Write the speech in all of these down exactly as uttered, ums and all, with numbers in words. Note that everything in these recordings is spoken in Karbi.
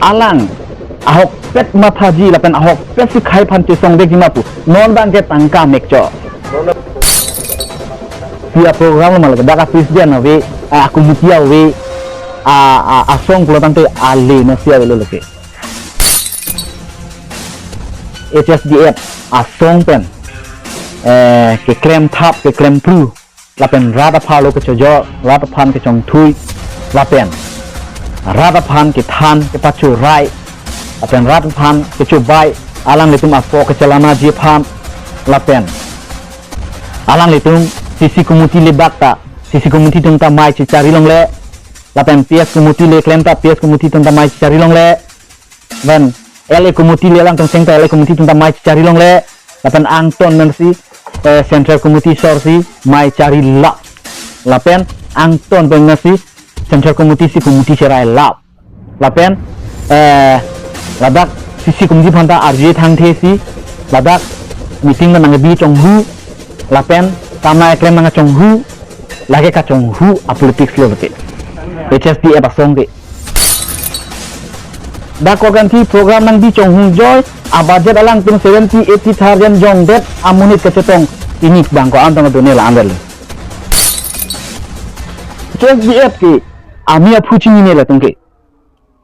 Alang ahokpet mathaji lapen ahokpet si khei aphan chesongdekji ma pu. Non abang ke tangka mekcho. Pi aprogram lo ma lake, dak a president ave, a committee ave, a, a, asong pulo tangte ale no si avelo lake. H S D F asong pen, eh, keklem thap, keklem pru, lapen rat aphan lo kechojor, rat aphan kechongthui, lapen rat aphan kethan kepachorai, lapen rat aphan kechobai, alanglitum apo kechelanaji aphan, lapen alanglitum C C committee le bak ta, C C committee atum ta mei chechari longle, lapen P S committee le klem ta, P S committee atum ta mei chechari longle, lapen L A committee le alangtum seng ta, L A committee atum ta mei chechari longle, lapen angton pensi, eh, central committee asor si mei chari lap, lapen angton pensi central committee si committee cherai lap, lapen, eh, ladak C C committee aphan ta arju thangthe si ladak meeting nangkebi chonghu, lapen kam nangkeklem nangkachonghu, lake kachonghu a politics lo lake. H S D F asong ke. Dak Korkanthi program nangbi chonghungjoi, a budget alangtum seventy eighty thousand jongdet amonit kachetong, pini abang ko-an tong adone la-an le. H S D F ke, ami aphu chinine latum ke.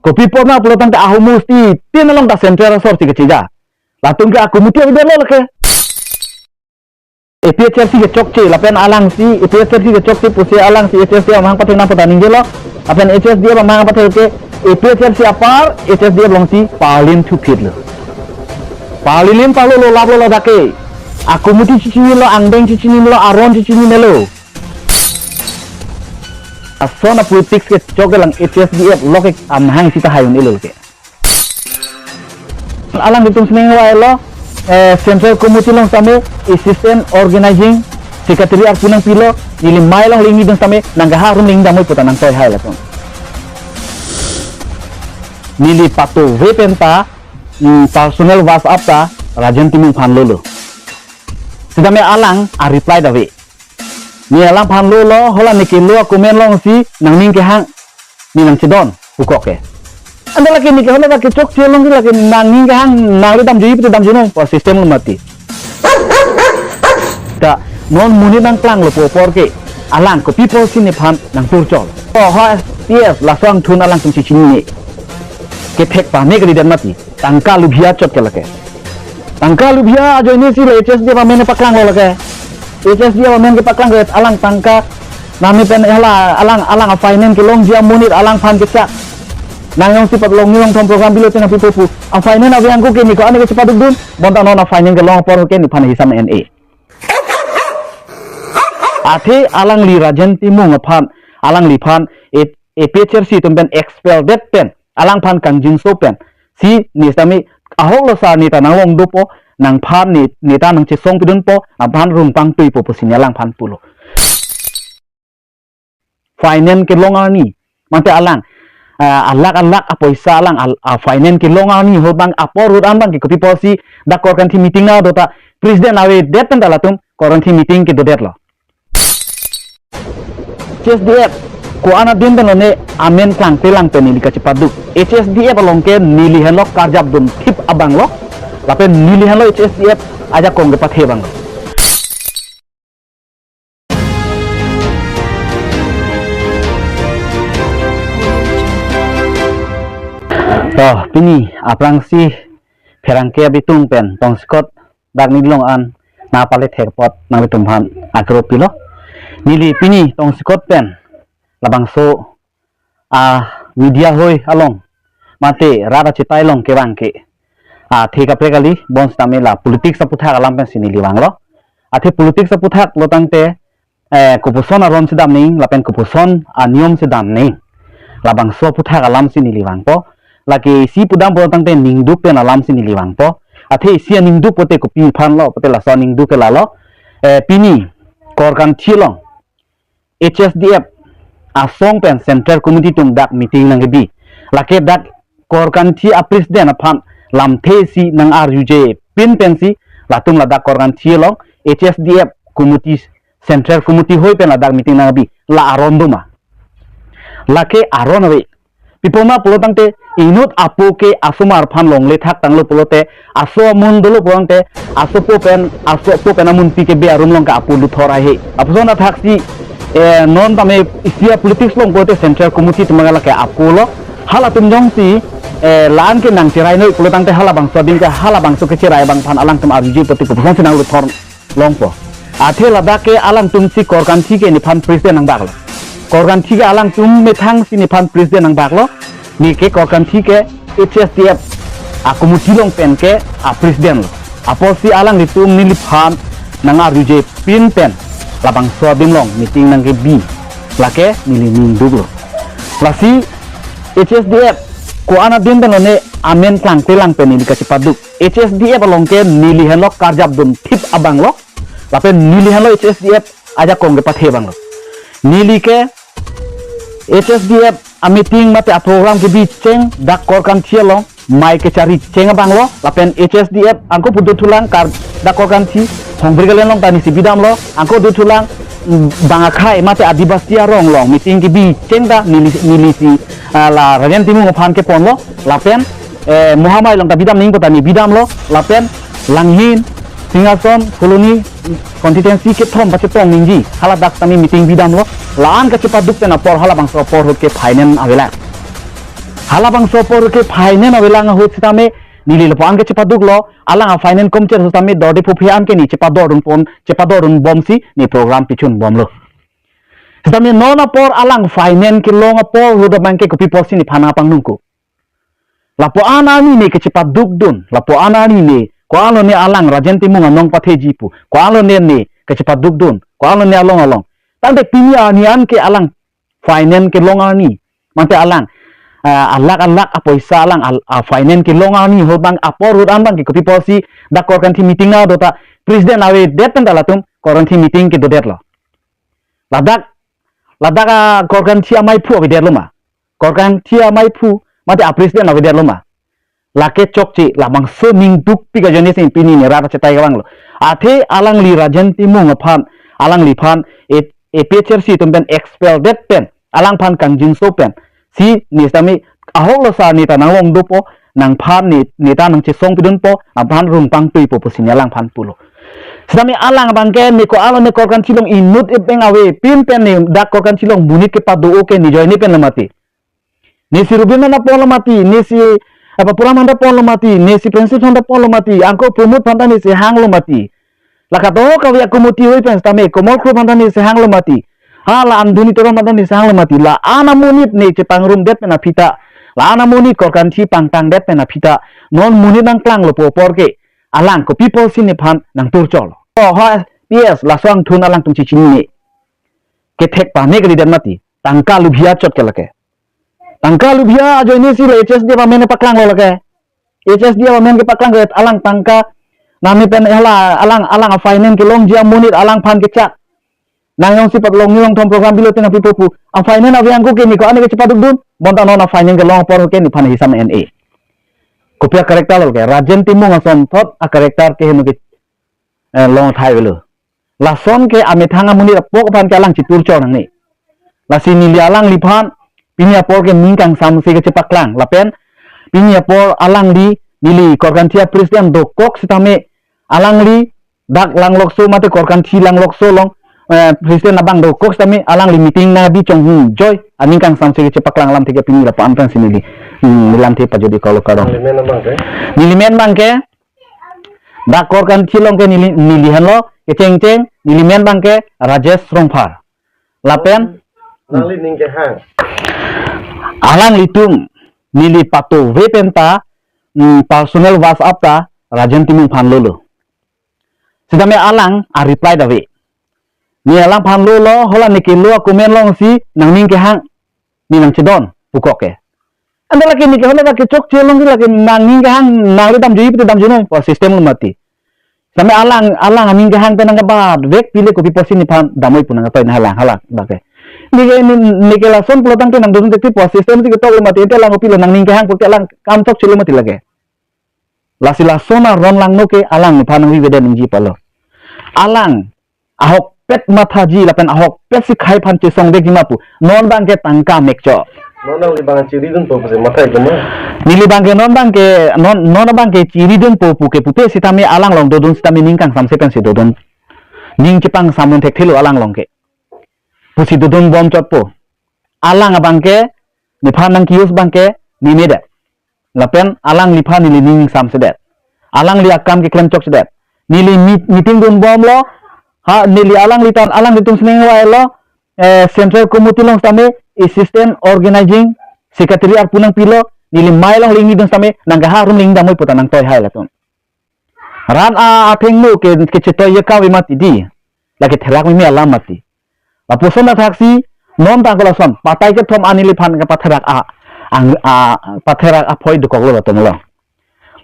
Kopi apot ma pulo tangte ahormu si tin along ta central asor si kecheja. Latum ke a committee avedetlo lake. A P H L C kechokche, lapen alangsi, A P H L C kechokche pusi alangsi H S D F amahang pathek nangpo ta ningjelo, lapen H S D F amahang pathek ke A P H L C apar, H S D F alongsi parlin thuphitlo. Parlin parlo lo laplo ladak ke. A committee chechinilo, angdeng chechinilo, aron chechinilo. Ason a politics kechok ke lang H S D F lo ke amahang sita hai un-elo ke. Alanglitum sining wailo, eh, Central Committee along same Assistant Organizing Secretary arpu nangpilo, neli mei along lingni dun same nangkehak arum ling damoi pu ta nangtoi hai latum. Neli patuve pen ta, mm, personal WhatsApp ta Rajen Timung aphan lolo. Sitame alang a reply ta ave. Ne alangphan lolo, hala ne kelo a comment alongsi nangning kehang, ne nangchedon pu kok ke. Anta lake ne ke hala lake chokche along ke lake nangning kehang, nangli damjui pu damjui noi, pu system lo mati. Ta non monit nangklanglo pu apor ke, alang kopi apotsi nephan nangpurchol. O ha, yes, laso angthun alangtum chechinine. Kethek pame kalidet mati. Tangka lubhia chot ke lake. Tangka lubhia ajoine si le H S D F amen paklanglo lake. H S D F amen kepaklang ke alang tangka nami pen hala alang, alang a finance kelongji amonit alangphan kechak. Nang jongsi pat longni longthom program bilo te nangpipo pu. A finance ave angko ke ne ko-an ke chepadukdun. Bonta non a finance kelong apor ke nephan hisam en e. Athe alangli Rajen Timung aphan, alangliphan, A P H L C atum pen expel det pen, alangphan kangjinso pen, si ne sitame ahok lo sa ne ta nanglong dopo, nangphan ne, ne ta nangchesong pidunpo, nangphan rung pangtuipo pusi ne alangphan pulo. Finance kelong arni, mate alang, ah, alak alak apoisa alang, al-, a finance kelong arni ahut abang apor ahut an abang ke kopi apotsi dak Korkanthi meeting nangdo ta president avedet pen ta latum Korkanthi meeting kedodetlo. H S D F ko-an adim pen lone amen klangkle lang pen neli kachepaduk. H S D F along ke neli henlo karjap dun thip abang lo. Lapen neli henlo H S D F ajakong kepathe abang lo. To, pini aphrangsi pherangke abitung pen tongsekot dak neli long an nangpale thek apot nanglitumphan agro pilo. Neli pini tongsekot pen labangso a media hoi along mate rat achitai along kevang ke athe kaprek kali, bonsitame la politics aputhak alam pensi neli vanglo. Athe politics aputhak lo tangte, eh, kopuson aron si damnang lapen kopuson aniyom si damnang, labangso aputhak alamsi neli vangpo. Lake isi pudam pulo tangte ningduk pen alamsi neli vangpo. Athe isi aningduk pute kopi aphan lo pute laso aningduk ke lalo, eh, pini Korkanthi along H S D F asong pen Central Committee atum dak meeting nangkebi. Lake dak Korkanthi a president aphan lamthe si nang-arjuje pin pensi latum ladak Korkanthi along H S D F committee, Central Committee hoi pen ladak meeting nangkebi, la aron doma? Lake aron ave. Pi apot ma pulo tangte inut apo ke asomar aphan longle thak tanglo pulote, aso amun dolo pulo tangte, asopo pen, asopo pen amunpi ke be arum along ke apo luthor ahe. Lapuson athaksi, eh, non tame isi a-politics along pulote central committee atum abang lake apo lo. Halatum jongsi, eh, la-an ke nangcherai noi pulo tangte halabangso adim ke halabangso kecherai abang aphan alangtum arjuje poti kopusonsi nangluthor longpo. Athe ladak ke alangtum si Korkanthi ke nephan president nangbaklo. Korkanthi ke alangtum methang si nephan president nangbaklo. Ne ke Korkanthi ke H S D F a-committee along pen ke a-president lo. Apotsi alanglitum neliphan nang-arjuje pin pen labangso adim along meeting nangkebi. Lake neli ning duklo. Lasi H S D F ko-an adim pen lone amen klangkle lang pen neli kachepaduk. H S D F along ke neli henlo karjapdun thip abang lo. Lapen neli henlo H S D F ajakong kepathe abang lo. Neli ke H S D F a-meeting mate a-program kebi cheng dak Korkanthi along mai kechari cheng abang lo. Lapen H S D F angko pu dothulang kar dak Korkanthi Hongbrikalen along ta nesi bidamlo. Angko dothulang, mm, bang akhai mate Adivasi arong along meeting kebi cheng ta neli, neli si, ah, la Rajen Timung aphan keponlo. Lapen, eh, Mohamai along ta bidam nangji pu ta ne bidamlo. Lapen Langhin, Singhason, Phuloni constituency kethom pachetong nangji, haladak tame meeting bidamlo. La-an kachepaduk pen apor halabangso apor ahut ke finance avelang. Halabangso apor ahut ke finance avelang ahut sitame neli lapu-an kachepaduklo, alang a-finance komcher ahut sitame dorde phophe an ke ne chepadordun pon, chepadordun bomsi ne program pichun bomlo. Sitame non apor alang finance kelong apor ahut abang ke kopi apotsi nephan nangpangnungko? Lapu-an arni ne kachepadukdun, lapu-an arni ne, ko-an lone alang Rajen Timung anong patheji pu, ko-an lone ne kachepadukdun, ko-an lone along along. Tangte pini arni an ke alang finance kelong arni, mate alang, ah, alak alak apoisa alang al-, a-finance kelong arni ahut abang apor ahut an abang ke kopi apotsi dak Korkanthi meeting nangdo ta president avedet pen ta latum Korkanthi meeting kedodetlo. Ladak, ladak a-Korkanthi amaiphu avedetlo ma? Korkanthi amaiphu mate a-president avedetlo ma? Lake chokche, labangso ning dukpik ajoine si pini ne rat achetai kevanglo. Athe alangli Rajen Timung aphan, alangliphan, A-, A P H L C atum pen expel det pen, alangphan kangjinso pen si ne sitame ahok lo sar ne ta nanglong dopo, nangphan ne, ne ta nangchesong pidunpo, nangphan rung pangtuipo pusi ne alangphan pulo. Sitame alang abang ke ne ko-an lone Korkanthi along inut ipeng ave pin pen ne dak Korkanthi along monit kepado-o ke ne ajoine pen lo mati. Ne si Rubin aphan ta ponlo mati, ne si apa Puram aphan ta ponlo mati, ne si Princess aphan ta ponlo mati, angko Pramod aphan ta ne si hanglo mati. La kadokave a-committee hui pen sitame Komol Kro aphan ta ne si hanglo mati. Hala Anduni Teron aphan ta ne si hanglo mati. La-an amonit ne chepangrumdet pen aphi ta, la-an amonit Korkanthi pangtangdet pen aphi ta, non monit nangklanglo pu apor ke alang kopi apotsi nephan nangturcholo? Oh, ha, yes, laso angthun alangtum chechinine. Kethek pame kalidet mati. Tangka lubhia chot ke lake. Tangka lubhia ajoine si la H S D F amen paklanglo lake. H S D F amen kepaklang ke alang tangka nami pen hala alang, alang a-finance kelongji amonit alangphan kechak. Nang jongsi patlong ni longthom program bilo tena pipo pu. A-finance ave angko ke ne ko-an ke chepadukdun. Bonta non a-finance kelong apor ke nephan hisam N A. Kopi a-character lo ke? Rajen Timung asonthot a-character ke heno ke, eh, long thai velo. Lason ke amethang amonit apok aphan ke alang chitur chor nangne. Lasi neli alangliphan pini apor ke ning kangsamse kechepaklang. Lapen pini apor alangli neli Korkanthi a-president dokok sitame alangli dak Langlokso mate Korkanthi Langlokso along, eh, president abang dokok sitame alangli meeting nangbi chonghum joi aning kangsamse kechepaklang alam theke pini lapu-an pensi neli, hmm, neli lamthe pajodi kalo kardom. Neli men abang ke? Neli men abang ke dak Korkanthi along ke neli, neli henlo kechengcheng, neli men abang ke Rajesh Rongphar. Lapen nangli ning kehang? Alanglitum neli patove pen ta, mm, personal WhatsApp ta Rajen Timung aphan lolo. Sitame alang a-reply ta ave. Ne alangphan lolo, hala ne kelo a-comment alongsi nangning kehang, ne nangchedon pukok ke. Anta lake ne ke hala lake chokche along ke lake nangning kehang, nangli damjuji pute damjunoi pu system lo mati. Sitame alang, alang aning kehang pen nangkabadvek pile kopi apotsi nephan damnoi pu nangkatoi na halang, halang lake. Ne ke, ne, ne ke lason pulo tangte nangdun te pu system si ketok lo mati, ante alang kopilo nangning kehang puke alang kam chokche lo mati lake. Lasi lason aron langno ke alangliphan nangvivedet nangji pulo. Alang ahokpet mathaji lapen ahokpet si khei aphan chesongvekji ma pu. Non abang ke tangka mekcho. Non nangli abang chiridunpo pusi matha iklo ma? Neli abangke non abangke non non abangke chiridunpo pu ke pupe sitame alang along dodun sitame ning kangsamse pensi dodun. Ning chepangsamdun thekthelo alang along ke. Pusi dodunbom chotpo. Alang abangke nephan nang ki-use abangke nemedet. Lapen alangliphan neli ning samsedet. Alangli akam keklem chokchedet. Neli meet-, meeting dunbomlo. Ha, neli alanglitan, alanglitum sining vailo. Eh, Central Committee along sitame Assistant Organizing Secretary arpu nangpilo. Neli mei along lingdun sitame nangkaha arum lingdamoi puta nangtoi hai latum. Rat a-, athengno ke, kechetoi ye kave mati di. Lake therak mimi alam mati. Lapuson athaksi non tangko lason patai kethom an neliphan kepatherak a, ang, a, patherak aphoi dokoklo latumlo.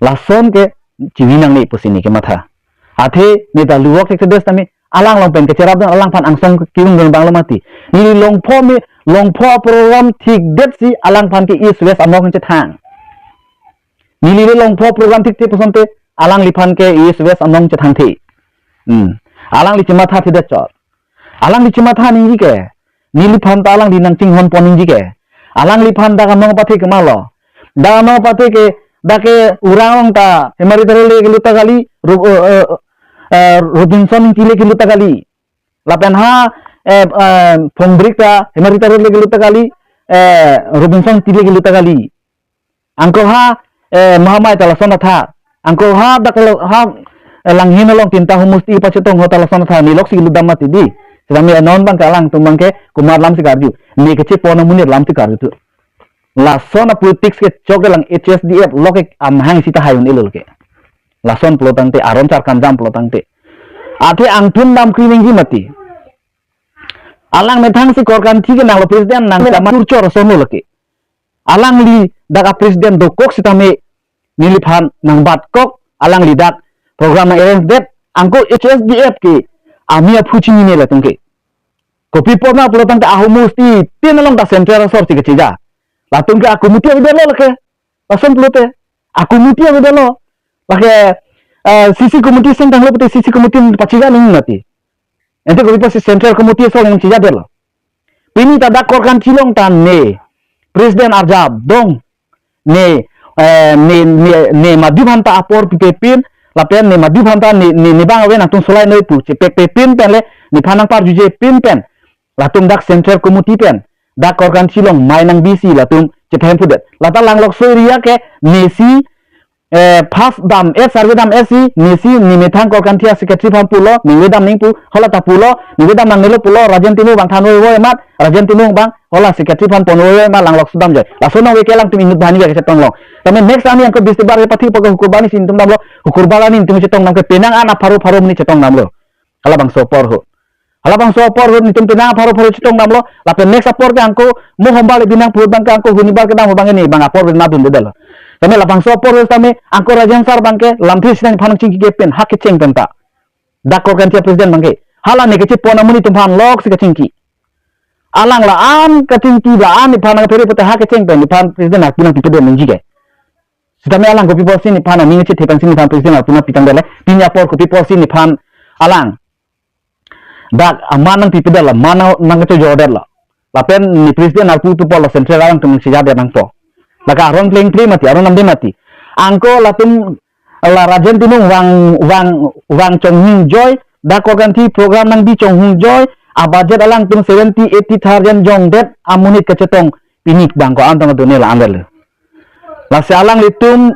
Lason ke chivi nangne pusi neli kematha. Athe neta luwok thekthedet sitame alang along pen kecherapdun alangphan angsong ke-ungdun abanglo mati. Neli longpho me, longpho program thikdetsi alangphan ke East West anong chethang. Neli le longpho program thikthe pusonte alangliphan ke East West anong chethangthe. Hmm. Alangli chematha thedet chot. Alangli chematha ningje ke. Neliphan ta alangli nangchinghonpon ningje ke. Alangliphan dak anong apathe ke malo. Dak anong apathe ke, dak ke orang along ta Hemari Tare le kelut ta kali, Ro-, eh, eh, eh, Robinson Ingti le kelut ta kali. Lapen ha, eh, eh, Phongbrik ta Hemari Tare le kelut ta kali, eh, Robinson Ingti le kelut ta kali. Anke ha, eh, Mahamai ta lason atha. Anke ha dak lo, ha, eh, Langhin along Tinta Homosti pachetong ho ta lason atha. Neli loksi lutdam mati di. Sitame non abangke alangtum abangke komat alamsi karju. Neli kechepon amonit alamsi karju tu. Lason a-politics kechok ke lang H S D F lo ke amahang sita hai un-elo ke. Lason pulo tangte, aron charkan jam pulo tangte. Athe angthun damkri ningje mati. Alang methangsi Korkanthi ke nanglo president nang, mena turchor asono lake. Alangli dak a-president dokok sitame neliphan nangbatkok, alangli dak program nang-arrange det, anke H S D F ke army aphu chinine latum ke. Kopi apotma pulo tangte a-Homosti tin along ta central asor si kecheja. Latum ke a-committee avedetlo lake. Lason pulote a-committee avedetlo. Lake, eh, C C committee sengtanglo pute C C committee pacheja nangji mati. Ante kopi apotsi central committee asor nangchejadetlo. Pini ta dak Korkanthi along ta ne president arjap dong, ne, eh, ne, ne, ne maduphan ta apor pipepin, lapen ne maduphan ta ne, ne, ne abang ave nangtum solai noi pu chepekpepin pen le nephan nangparjujepin pen. Latum dak central committee pen dak Korkanthi along mei nangbisi latum chepahemphudet. Lata Langlokso area ke nesi, eh, first dam-et, survey dam-etsi nesi nemethang Korkanthi a-secretary aphan pulo, ningve dam nangji pu, hala ta pulo, ningve dam nangnelo pulo, Rajen Timung abang thanvoivoimat, Rajen Timung abang hala secretary aphan ponvoivoimat, Langlokso damjoi. Laso nangve ke alangtum inut banghini ke chetonglo. Tame next arni anke Bistibar ke pathi pake Hukurbar arni si netum damlo, Hukurbar arni netum chetongdam ke penang an apharo pharo monit chetongdamlo. Halabangso apor ho. Halabangso apor ho netum penang apharo pharo chetongdamlo. Lapen next apor ke anke mo hombar le binang purut abangke anke hunibar kedam ho abangke ne abang apor le nadundedetlo. Tame labangso apor ho tame anke Rajen sar abangke lamthe sitang nephan nangchingki ke pen ha kecheng pen ta. Dak Korkanthi a-president abangke. Hala ne kechepon amonit atum aphan loksi kachingki. Alang la-an kachingki la-an nephan nangphere pute ha kecheng pen nephan president arpu nangpipedet nangji ke. Sitame alang kopi apotsi nephan aning chethe pensi nephan president arpu nangpitangdetlo. Pini apor kopi apotsi nephan alang dak aman nangpipedetlo, aman nang, nangkachojordetlo. Lapen ne president arpu tu pulo central alangtum nangchejadet nangpo. Lake aron plengple mati, aron namde mati. Anke latum la Rajen Timung vang, vang, vang chonghungjoi, dak Korkanthi program nangbi chonghungjoi, a-budget alangtum seventy, eighty thousand jongdet, amonit kachetong pini abang ko-an tong adone la-an detlo. Lasi alanglitum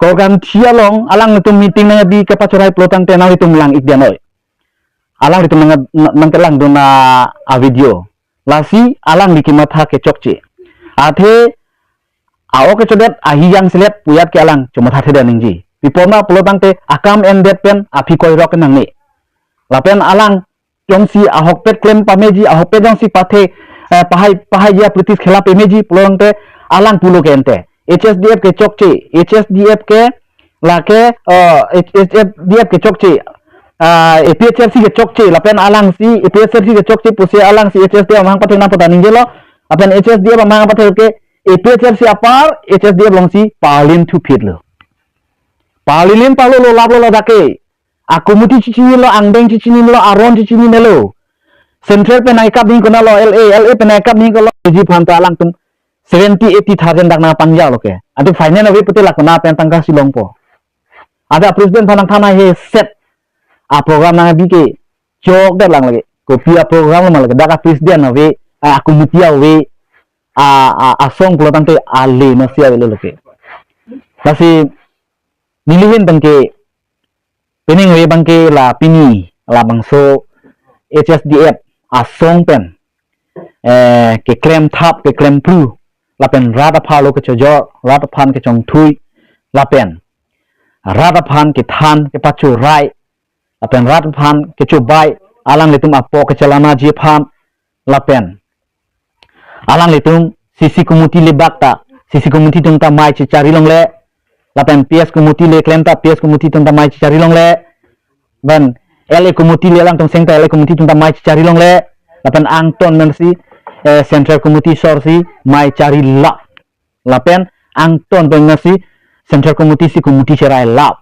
Korkanthi along, alanglitum meeting nangbi kapachorai pulo tangte nanglitum lang-ik dia noi. Alanglitum nang, nang, nangkelangdun a, a-video. Lasi alangli kematha kechokche. Athe a-ok kechodet, ahi jangselet pu ajat ke alang chomathathedet nangji. Pi apotma pulo tangte akam endet pen aphi koirok nangne. Lapen alang jongsi ahokpet klem pameji, ahokpet jongsi pathe, eh, pahai, pahai ya practice khela pameji pulo tangte alang pulo ke ante. H S D F kechokche, H S D F ke lake, eh, H-, H S D F kechokche, ah, A P H L C kechokche, lapen alangsi A P H L C kechokche pusi alangsi H S D F amahang pathek nangpo ta ningjelo, lapen H S D F amahang pathek ke A P H L C apar, H S D F alongsi palin thuphitlo. Palin palolo laplo ladak ke. A-committee chechinilo, angdeng chechinilo, aron chechinilo. Central pen nangkap ning konatlo, L A, L A pen nangkap ning konatlo, J G aphan ta alangtum seventy eighty thousand dak nangpangja lo ke. Ante finance ave pute la kona pen tangka si longpo. Ante a president aphan nangthan haihe set a program nangbi ke chokdet lang lake. Kopi a program lo ma lake, dak a president ave, a committee ave, a a asong pulo tangte ale masi avelo lake. Lasi neli ahin tangke peningve abangke la pini labangso H S D F asong pen eh keklem thap keklem phru lapen rat aphan lo kechojor, rat aphan kechongthui, lapen rat aphan kethan kepachorai, lapen rat aphan kechobai, alanglitum apok kechelanaji aphan, lapen alanglitum C C committee le bak ta, C C committee atum ta mei chechari longle, lapen P S committee le klem ta, P S committee atum ta mei chechari longle, lapen L A committee le alangtum seng ta L A committee atum ta mei chechari longle, lapen angton pensi eh, central committee asor si mei chari lap, lapen angton pensi central committee si committee cherai lap,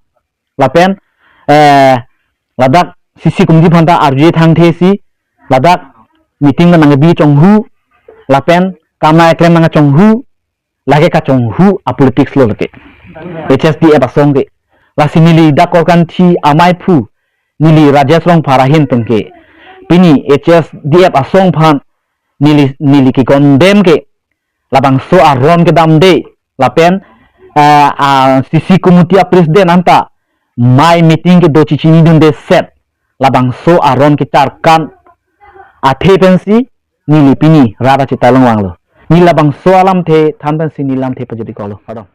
lapen eh, ladak C C committee aphan ta arju thangthe si ladak meeting nangbi chonghu, lapen kam nangklem nang chonghu, lake kachonghu a politics lo lake H S D F asong ke. Lasi neli dak Korkanthi amei aphu, neli Rajesh Rongphar ahin pen ke pini H S D F asong aphan neli neli ke condemn ke, labangso aron kedamde, lapen eh, a C C committee a president anta mei meeting kedo chechinidunde set, labangso aron kecharkan athe pensi neli pini rat achitalong vanglo. Neli labangso alamthe than pensi neli lamthe pajut-iklo. Pardon.